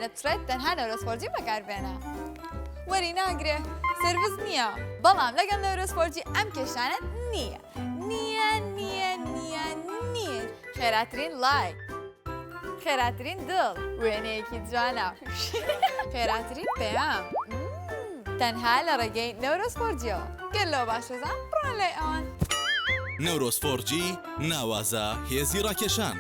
نەپچڕێت تەنها نەورۆز 4G بەکاربێنە. وەری ناگرێ سێرڤس نییە بەڵام لەگەڵ نەورۆز 4G ئەم کێشانەت نییە نییە نییە نییە نییە. خێراترین لایک، خێراترین دڵ، وێنەیەکی جوانە، خێراترین پەیام تەنها لە ڕێگەی نەورۆز 4G یەوە. گەر لەوە باشتر زان بڕۆنە لای ئەوان. نەورۆز 4G ناوازە هێزی ڕاکێشان.